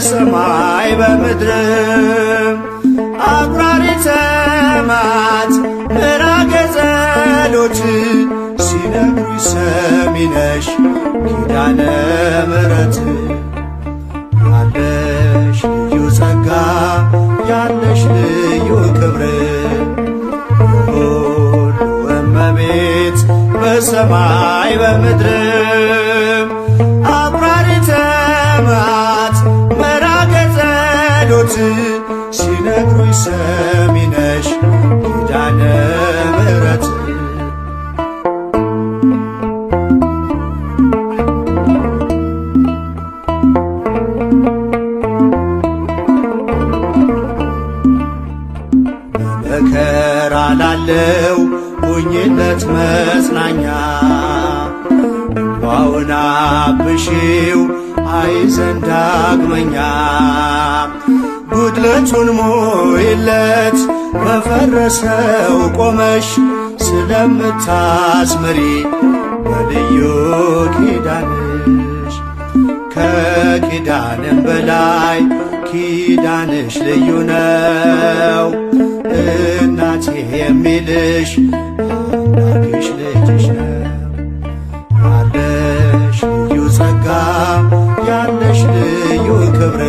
በሰማይ በምድርም አቁራሪ ተማት ምራገ ጸሎት ሲነግሩኝ ሰሚነሽ ኪዳነ ምሕረት ያለሽ ልዩ ጸጋ ያለሽ ልዩ ክብር የሁሉ እመቤት በሰማይ በምድርም አቁራሪ ተማት መራገ ጸሎት ሲነግሩኝ ሰሚነሽ ኪዳነ ምሕረት። በመከራ ላለው ሁኝለት መጽናኛ እንባውን አብሺው አይዘን ዳግመኛ ጉድለቱን ሙይለት በፈረሰው ቆመሽ ስለምታስምሪ በልዩ ኪዳንሽ ከኪዳንም በላይ ኪዳንሽ ልዩ ነው። እናቴ የሚልሽ አምላክሽ ልጅሽ ነው። ያለሽ ልዩ ጸጋ ያለሽ ልዩ ክብር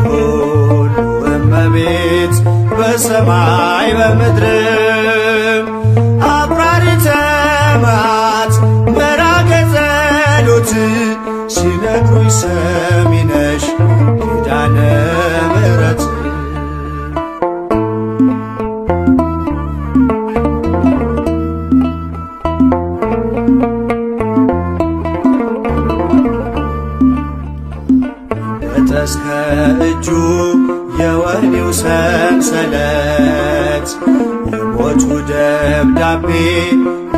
የሁሉ እመቤት በሰማይ በምድርም አቁራሪ ተማት መራገ ጸሎት ሲነግሩኝ ሰሚነሽ ኪዳነ ምሕረት። እስከ እጁ የወህኒው ሰንሰለት የሞቱ ደብዳቤ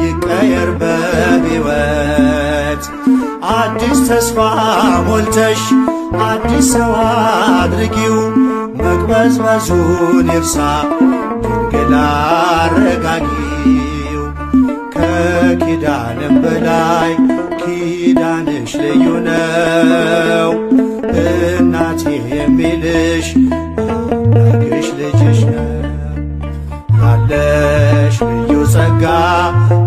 ይቀየር በሕይወት አዲስ ተስፋ ሞልተሽ አዲስ ሰው አድርጊው መቅበዝበዙን ይርሳ ድንግል አረጋጊው። ከኪዳንም በላይ ኪዳንሽ ልዩ ነው። እናቴ የሚልሽ አምላክሽ ልጅሽ ነው። ያለሽ ልዩ ጸጋ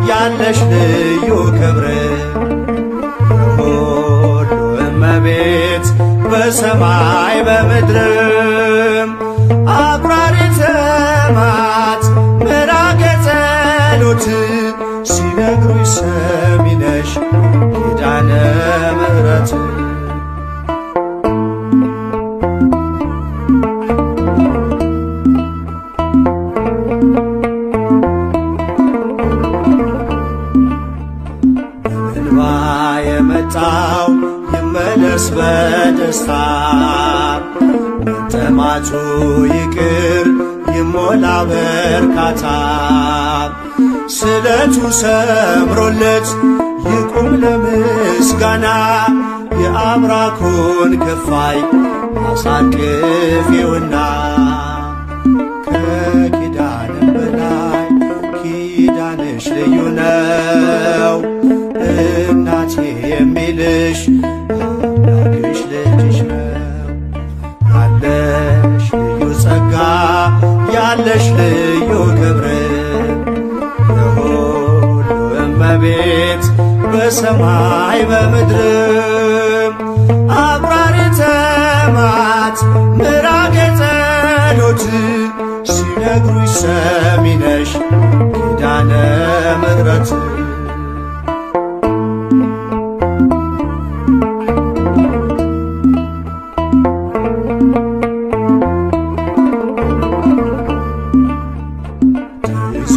ያለሽ ልዩ ክብር የሁሉ እመቤት በሰማይ በምድርም አቁራሪ ተማት ምራገ ጸሎት ሲነግሩኝ ሰሚነሽ ኪዳነ ምሕረት። በእንባ የመጣው ይመለስ በደስታ መጠማቱ ይቅር ይሞላ በርካታ ስለቱ ሰምሮለት ይቁም ለምስጋና የአብራኩን ክፋይ አሳቅፌውና ከኪዳንም በላይ ኪዳንሽ ልዩ ነው። እናቴ የሚልሽ አምላክሽ ልጅሽ ነው። ያለሽ ልዩ ጸጋ ያለሽ ልዩ ክብር የሁሉ እመቤት በሰማይ በምድርም አቁራሪ ተማት ምራገ ጸሎት ሲነግሩኝ ሰሚነሽ ኪዳነ ምሕረት። ተይዞ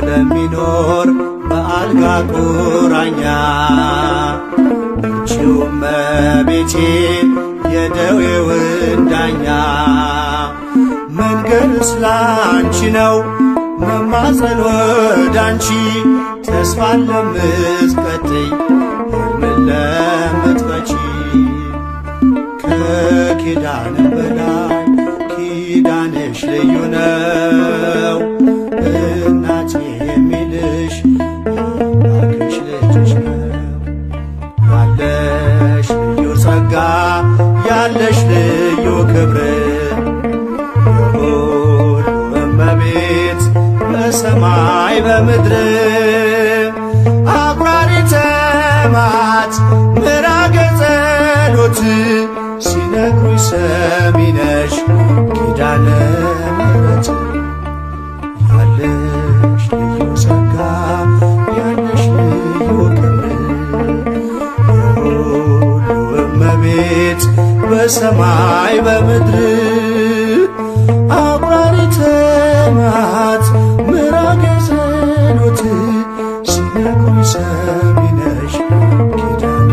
ለሚኖር በአልጋ ቁራኛ እርቺው እመቤቴ የደዌውን ዳኛ መንገድ ስላንቺ ነው መማፀን ወዳንቺ ተስፋን ለምትቀጥይ ሕልምን ለምትፈቺ ከኪዳንም በላይ ኪዳንሽ ልዩ ነው። እናቴ የሚልሽ አምላክሽ ልጅሽ ነው። ያለሽ ልዩ ጸጋ ያለሽ ልዩ ክብር የሁሉ እመቤት በሰማይ በምድር አቁራሪተ መዓት ምራገ ጸሎት ሲነግሩኝ ሰሚነሽ ኪዳነ ምሕረት ያለሽ ልዩ ጸጋ ያለሽ ልዩ ክብር የሁሉ እመቤት በሰማይ በምድር አቁራሪተ መዓት ምራገ ጸሎት ሲነግሩኝ ሰሚነሽ ኪዳነ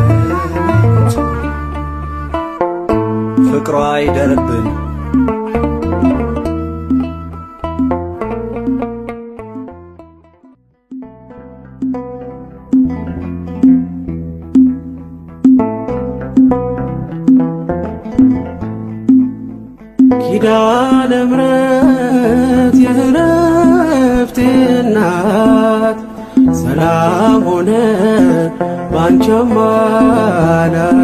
ምሕረት ፍቅሯ ይደርብን። ኪዳነ ምሕረት የእረፍቴ እናት ሰላም ሆነ ባንቺ አማላጅነት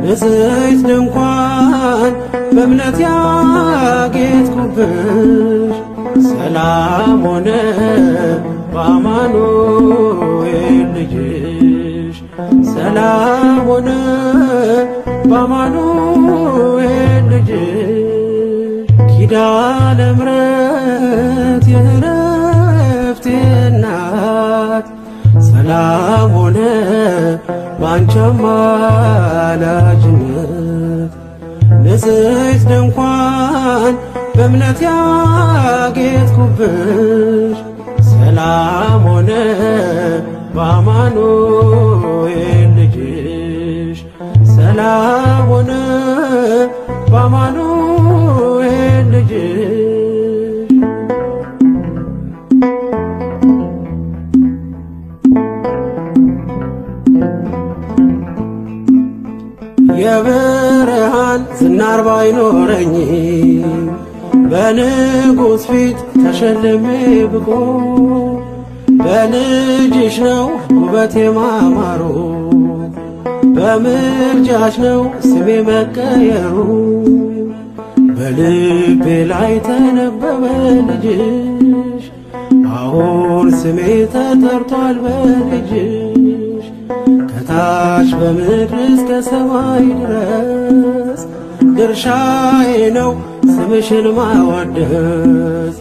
ንጽሕት ድንኳን በእምነት ያጌጥኩብሽ ሰላም ሆነ በአማኑኤል ልጅሽ ሰላም ሆነ በአማኑኤል ልጅሽ ኪዳነ ምሕረት የእረፍቴ እናት ሰላም ሆነ ባንቺ አማላጅነት ንጽሕት ድንኳን በእምነት ያጌጥኩብሽ ሰላም ሆነ በአማኑኤል ልጅሽ ሰላም ሆነ በአማኑኤል ልጅሽ። የብርሃን ዝናር ባይኖረኝ በንጉሥ ፊት ተሸልሜ ብቆም በልጅሽ ነው ውበቴ ማማሩ በምልጃሽ ነው ስሜ መቀየሩ በልቤ ላይ ተነበበ ልጅሽ አሁን ስሜ ተጠርቷል በልጅሽ ከታች በምድር እስከ ሰማይ ድረስ ድርሻዬ ነው ስምሽን ማወደስ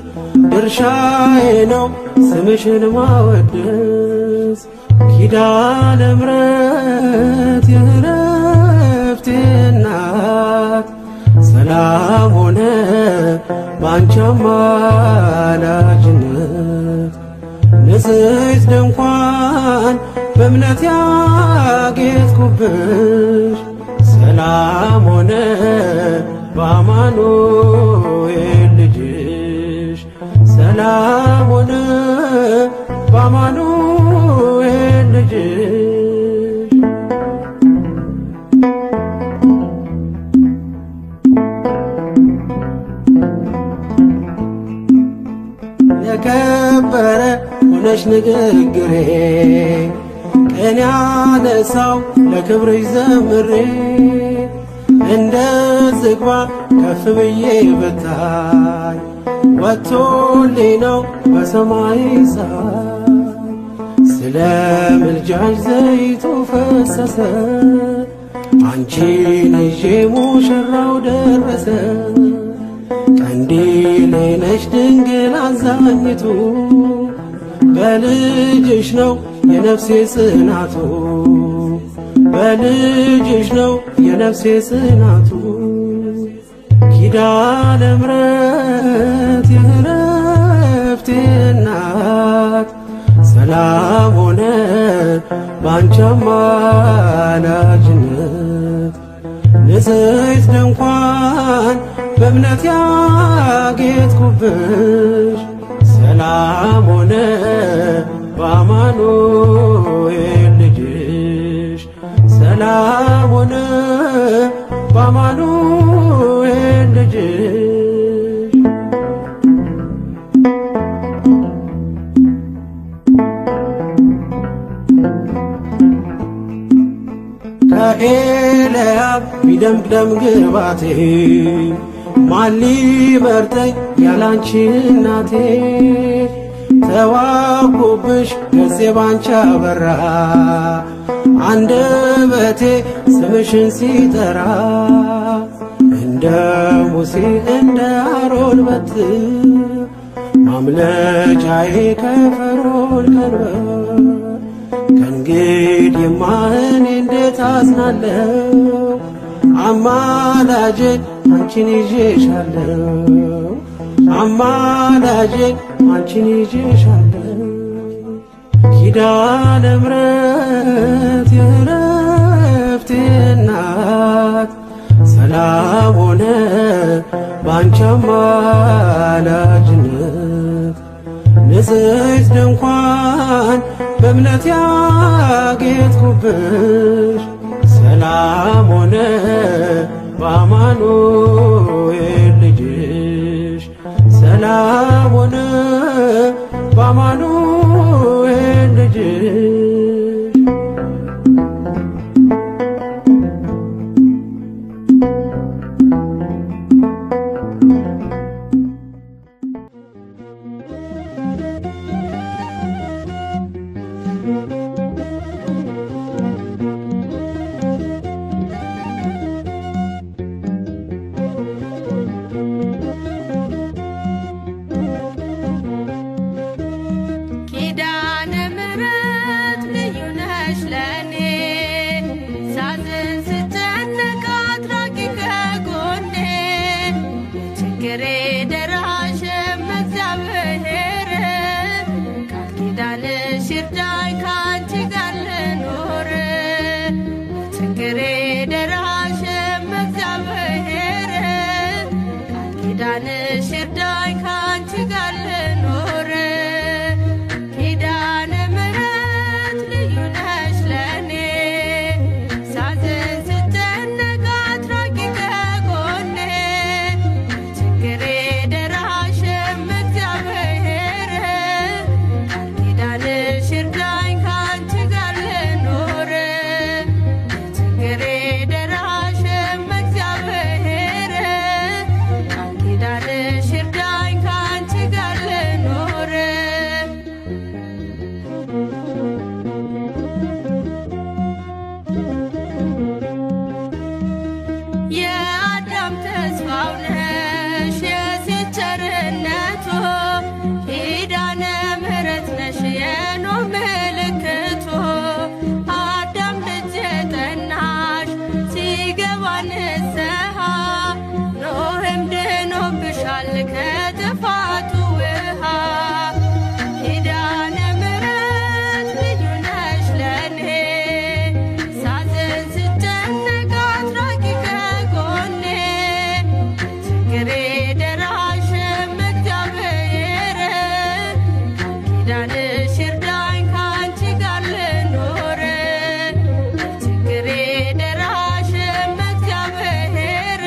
ድርሻዬ ነው ስምሽን ማወደስ ኪዳነ ምሕረት የእረፍቴ እናት ሰላም ሆነ ባንቺ አማላጅነት ንጽሕት ድንኳን በእምነት ያጌጥኩብሽ ሰላም ሆነ በአማኑኤል ልጅሽ ሰላም ሆነ በአማኑኤል ልጅሽ። የከበረ ሆነሽ ንግግሬ ቅኔ ያነሳው ለክብርሽ ዘምሬ እንደ ዝግባ ከፍ ብዬ ብታይ ወጥቶልኝ ነው በሰማይ ፀሐይ ስለ ምልጃሽ ዘይቱ ፈሰሰ አንቺን ይዤ ሙሽራው ደረሰ ቀንዲሌ ነሽ ድንግል አዛኝቱ በልጅሽ ነው የነፍሴ ጽናቱ በልጅሽ ነው የነፍሴ ጽናቱ ኪዳነ ምሕረት የእረፍቴ እናት ሰላም ሆነ ባንቺ አማላጅነት ንጽሕት ድንኳን በእምነት ያጌጥኩብሽ ሰላም ሆነ በአማኑኤል ልጅሽ ሰላም ሆነ በአማኑኤል ልጅሽ። ከኤልያብ ቢደምቅ ደም ግባቴ ማን ሊመርጠኝ ያላንቺ እናቴ? ተዋብኩብሽ ገጼ ባንቺ አበራ አንደበቴ ስምሽን ሲጠራ እንደ ሙሴ እንደ አሮን በትር ማምለጫዬ ከፈርዖን ቀንበር ከእንግዲህማ እኔ እንዴት አዝናለሁ አማላጄ አንቺን ይዤሻለሁ አማላጄ አንቺን ይዤሻለሁ። ኪዳነ ምሕረት የእረፍቴ እናት ሰላም ሆነ ባንቺ አማላጅነት ንጽሕት ድንኳን በእምነት ያጌጥኩብሽ ሰላም ሆነ በአማኑኤል ልጅሽ ሰላም ሆነ በአማኑኤል ልጅሽ። ኪዳነ ምሕረት ልዩ ነሽ ለኔ ሳዝን ስጨነቅ አትራቂ ከጎኔ የችግሬ ደራሽ እግዚአብሔር ቃል ኪዳንሽ ይርዳኝ ካንቺ ጋር ልኖር የችግሬ ደራሽ እግዚአብሔር ቃል ኪዳንሽ ይርዳኝ ካንቺ ጋር ልኖር ኪዳነ ምሕረት ልዩ ነሽ ለኔ ሳዝን ስጨነቅ አትራቂ ከጎኔ የችግሬ ደራሽ እግዚአብሔር ቃል ኪዳንሽ ይርዳኝ ካንቺ ጋር ልኖር የችግሬ ደራሽ እግዚአብሔር ቃል ኪዳንሽ ይርዳኝ ካንቺ ጋር ልኖር። የአዳም ተስፋው ነሽ የሴት ቸርነቱ ኪዳነ ምሕረት ነሽ የኖህ ምልክቱ አዳም ልጅ የጠናሽ ሲገባ ንስሐ ኖህም ድኖብሻል ከጥፋቱ ውሃ ኪዳነ ምሕረት ልዩ ነሽ ለኔ ሳዝን ስጨነቅ አትራቂ ከጎኔ የችግሬ ደራሽ እግዚአብሔር ቃል ኪዳንሽ ይርዳኝ ካንቺ ጋር ልኖር የችግሬ ደራሽ እግዚአብሔር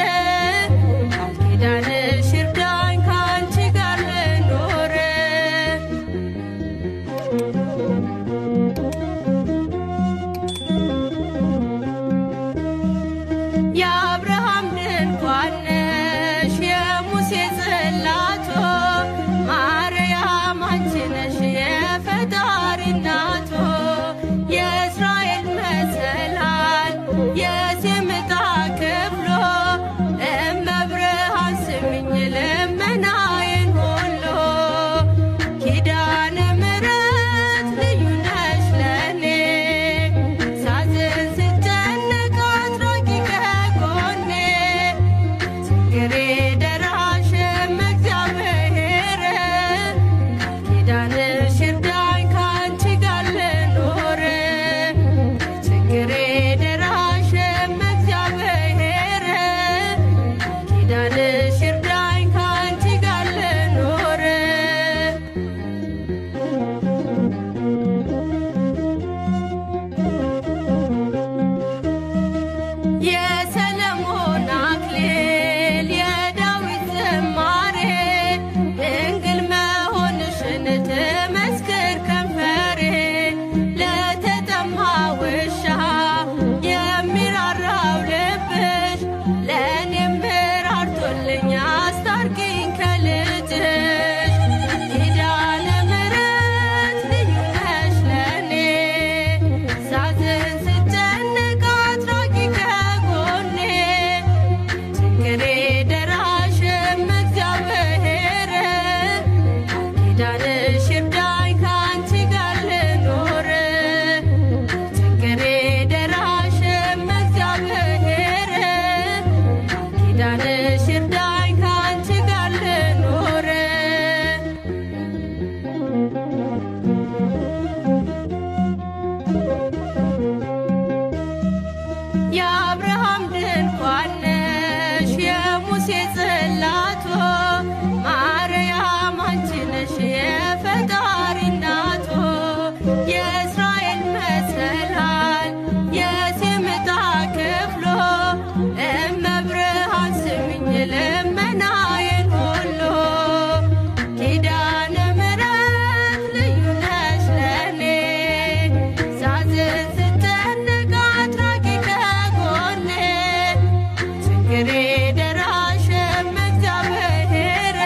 ለችግሬ ደራሽም እግዚአብሔር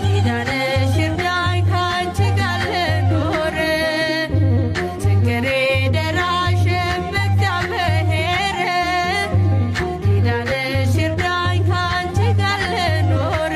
ኪዳንሽ ይርዳኝ ካንቺ ጋር ልኑር። ለችግሬ ደራሽም እግዚአብሔር ኪዳንሽ ይርዳኝ ካንቺ ጋር ልኑር።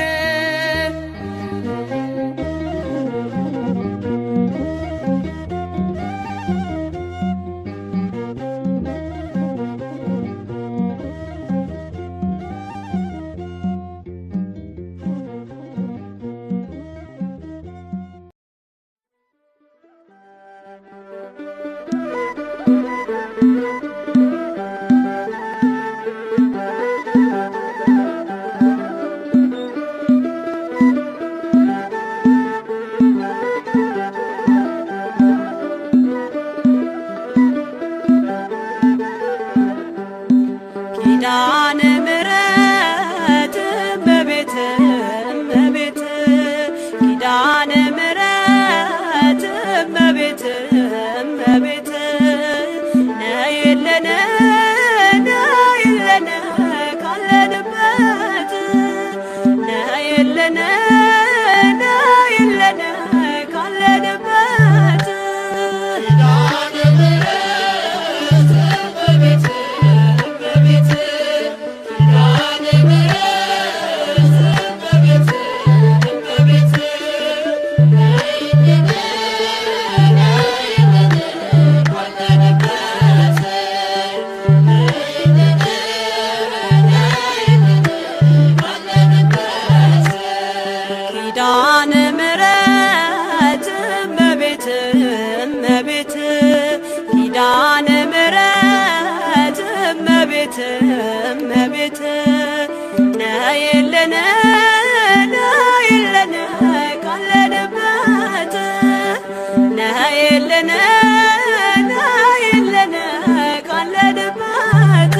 ኪዳነ ምሕረት እመቤት እመቤት ኪዳነ ምሕረት እመቤት እመቤት ነይልን ነይልን ካለንበት ነይልን ነይልን ካለንበት ኪዳነ ምሕረት እመቤት እመቤት ኪዳነ ምሕረት እመቤት እመቤት ነይልን ነይልን ካለንበት ነይልን ነይልን ካለንበት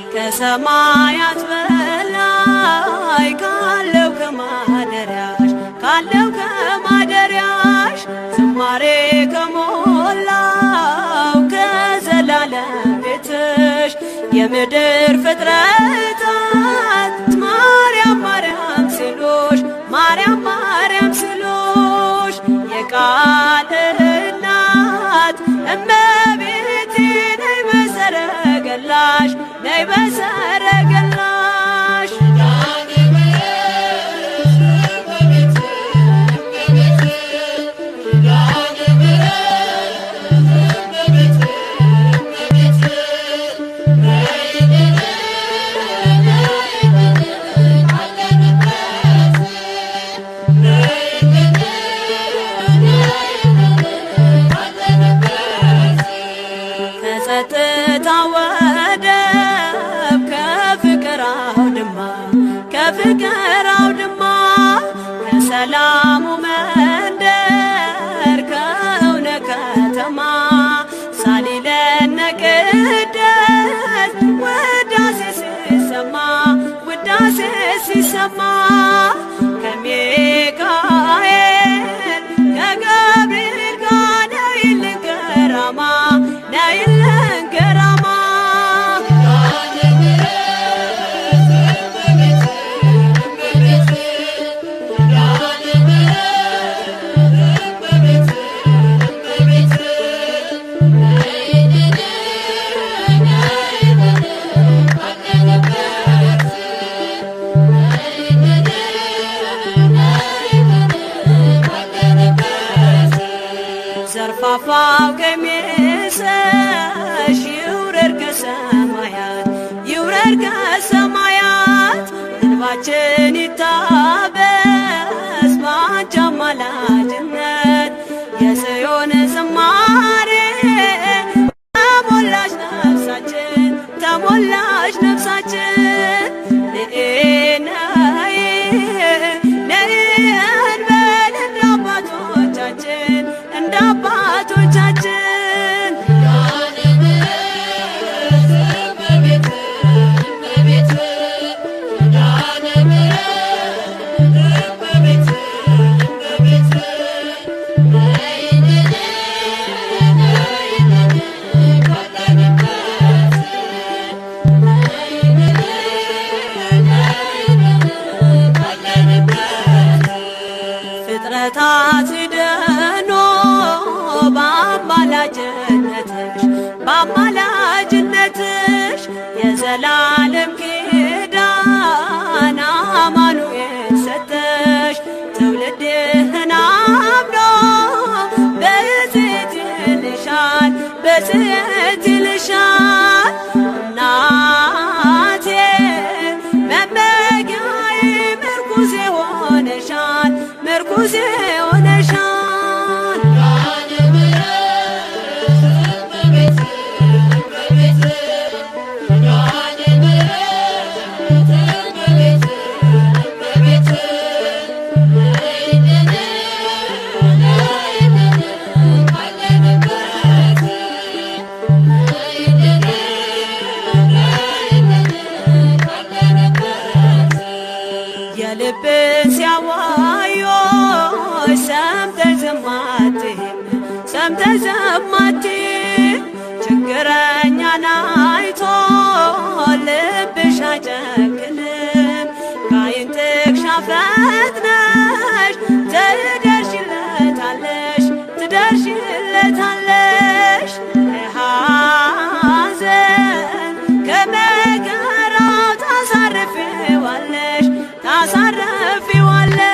ከሰማያት በላይ ካለው ከማደሪያሽ ካለው ከማደሪያሽ ዝማሬ ከሞላው ከዘላለም ቤትሽ የምድር ፍጥረታት ማርያም ማርያም ሲሉሽ ማርያም ማርያም ሲሉሽ የቃል እናት እመቤቴ ነይ በሰረገላሽ ነይ በሰረገላሽ ከጸጥታ ወደብ ከፍቅር አውድማ ከፍቅር አውድማ ከሰላሙ መንደር ከእውነ ከተማ ሳሊለነ ቅደስ ውዳሴ ሲሰማ ውዳሴ ሲሰማ ከሚካኤል ከገብርኤል ጋር ነይልን ገራማ ነይልን ገራማ ዘርፋፋው ቀሚስሽ ይውረድ ከሰማያት ይውረድ ከሰማያት እንባችን ይታበስ ባንቺ አማላጅነት የጽዮን ዝማሬ ተሞላች ነፍሳችን ተሞላች ነፍሳችን ነይ ነይ ነይ ፍጥረታት ድኖ በአማላጅነትሽ በአማላጅነትሽ የዘላለም ኪዳን አማኑኤል ሰጠሽ ትውልድህን አምኖ ብፅዕት ይልሻል ብፅዕት ይልሻል እናቴ መመኪያዬ ምርኩዜ ሆነሻል ምርኩዜ ሆነሻል። የልብን ሲያዋዮች ሰምተሽ ዝም አትይም ሰምተሽ ዝም አትይም ችግረኛን አይቶ ልብሽ አይጨክንም ከዓይን ጥቅሻ ፈጥነሽ ትደርሺለታለሽ ትደርሺለታለሽ ከሐዘን ከመከራው ታሳርፊዋለሽ ታሳርፊዋለሽ።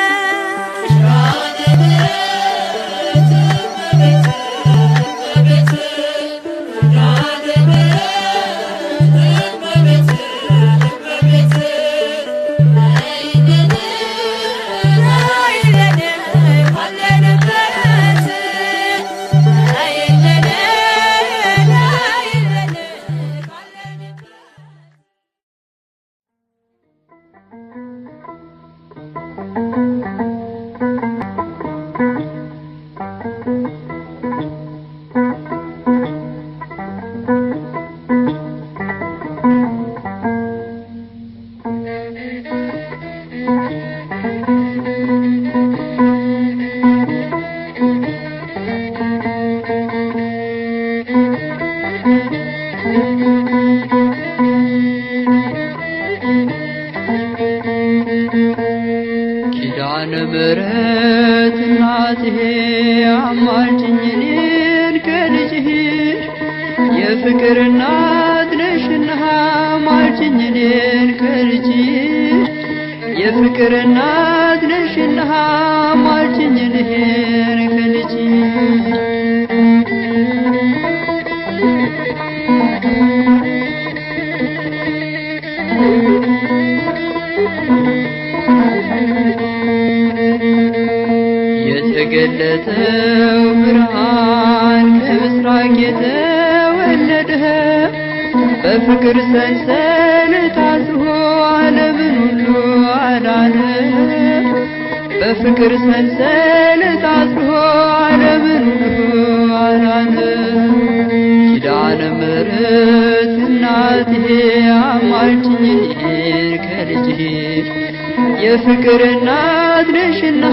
ኪዳነ ምሕረት እናቴ አማልጅኝ እኔን ከልጅሽ የፍቅር እናት ነሽና አማልጅኝ እኔን ከልጅሽ የፍቅር እናት ነሽና አማልጅኝ እኔን ከልጅሽ። የተገለጠው ብርሃን ከምስራቅ የተወለደ በፍቅር ሰንሰለት አስሮ ዓለምን ሁሉ አዳነ። በፍቅር ሰንሰለት አስሮ ዓለምን ሁሉ አዳነ። ኪዳነ ምሕረት እናቴ አማልጅኝ እኔን ከልጅሽ የፍቅር እናት ነሽና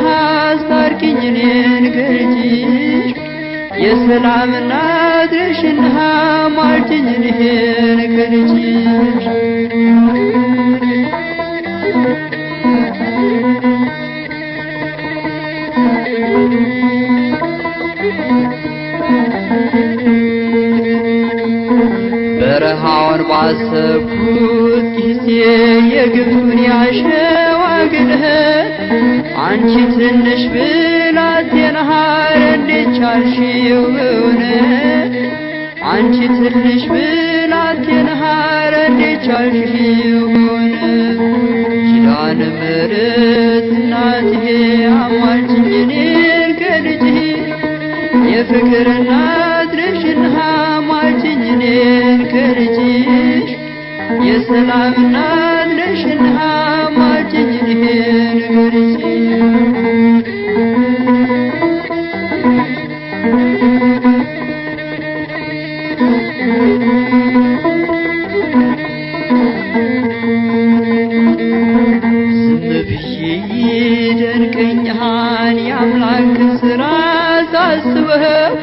አስታርቂኝ እኔን ከልጅሽ የሰላም እናት ነሽና አማልጅኝ እኔን ከልጅሽ። በረሃውን ባሰብኩት ጊዜ የግብፁን ያሸዋ ግለት አንቺ ትንሽ ብላቴና እንዴት ቻልሽው በእውነት? አንቺ ትንሽ ብላቴና እንዴት ቻልሽው በእውነት? ኪዳነ ምሕረት እናቴ አማልጅኝ እኔን ከልጅሽ የፍቅር እናት ነሽና አማልጅኝ እኔን ከልጅሽ የሰላም እናት ነሽና አማልጅኝ እኔን ከልጅሽ። ዝም ብዬ ይደንቀኛል የአምላክን ስራ ሳስበው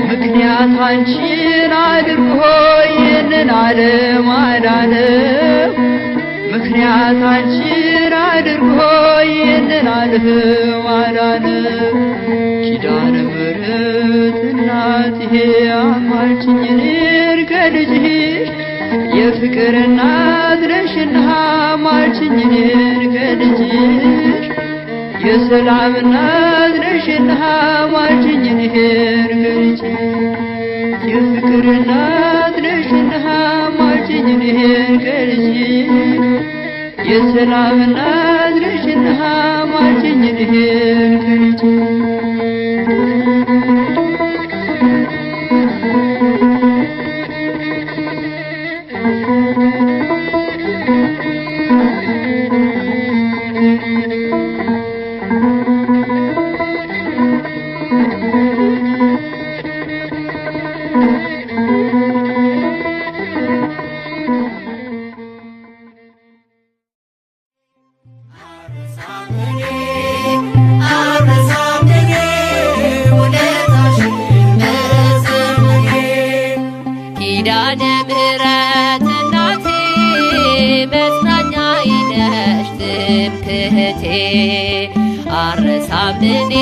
ምክንያት አንቺን አድርጎ ይህንን ዓለም አዳነው። ምክንያት አንቺን አድርጎ ይህንን ዓለም አዳነ። ኪዳነ ምሕረት እናቴ አማልጅኝ እኔን ከልጅሽ፣ የፍቅር እናት ነሽና አማልጅኝ እኔን ከልጅሽ፣ የሰላም እናት ነሽና አማልጅኝ እኔን ከልጅሽ፣ የፍቅር እናት ነሽና አማልጅኝ እኔን ከልጅሽ፣ የሰላም እናት ነሽና አማልጅኝ እኔን ከልጅሽ። ኪዳነ ምሕረት እናቴ መጽናኛዬ ነሽ ትምክህቴ፣ አረሳም እኔ